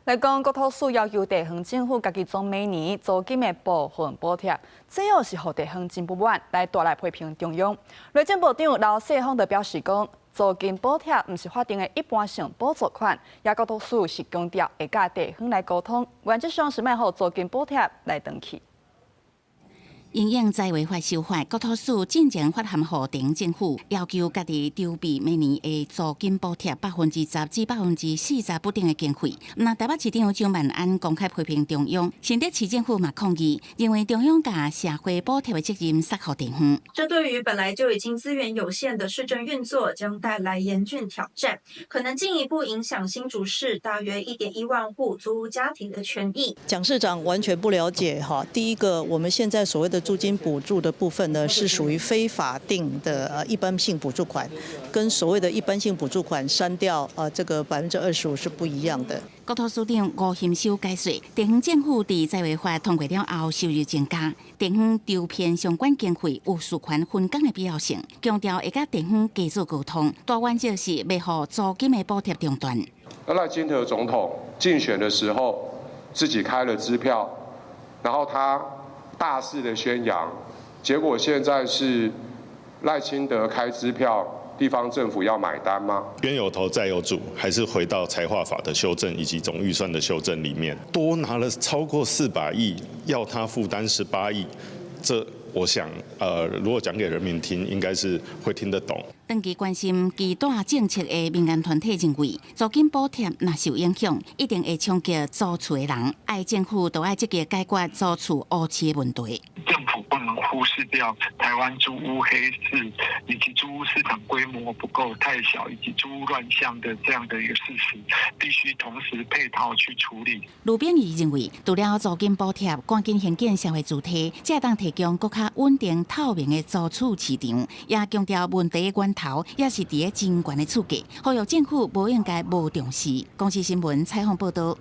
來講，國土署要求地方政府家己總每年租金的部分補貼，這又是予地方真不滿，來大力批評中央。內政部長劉世芳就表示講，租金補貼毋是法定的一般性補助款，也國土署是強調會佮地方來溝通，原則上是莫予租金補貼來斷去。因應在違法修法，國土署進前發函予地方政府，要求家己籌備每年的租金補貼10%至40%不等的經費。那台北市長蔣萬安公開批評中央，新竹市政府嘛抗議，認為中央共社會補貼的責任卸予地方。這對於本來就已經資源有限的市政運作，將帶來嚴峻挑戰，可能進一步影響新竹市大約1.1萬戶租屋家庭的權益。蔣市長完全不了解哈，第一個，我們現在所謂的租金補助的部分呢，是屬於非法定的一般性補助款，跟所謂的一般性補助款刪掉這個25%是不一樣的。國土署長吳欣修解說，地方政府佇在規劃通過了後，收入增加，地方籌編相關經費有事權分工的必要性，強調會佮地方繼續溝通，大原則是袂予租金的補貼中斷。那賴清德總統競選的時候，自己開了支票，然後他大肆的宣揚，結果現在是賴清德開支票，地方政府要買單嗎？冤有頭債有主，還是回到財劃法的修正以及總預算的修正裡面，多拿了超過400億，要他負擔18億，這我想，如果講給人民聽，應該是會聽得懂。長期關心基住政策的民間團體認為，租金補貼若受影響，一定會衝擊租厝的人。愛政府都愛積極解決租厝烏市的問題。政府不能忽視掉台灣租屋黑市以及租屋市場規模不夠太小，以及租屋亂象的這樣的一個事實，必須同時配套去處理。盧炳儀認為，除了租金補貼，趕緊興建社會住宅，才會當提供閣較穩定透明的租厝市場，也強調問題的源頭也是佇咧真懸的厝價，呼籲政府無應該無重視。公視新聞採訪報導。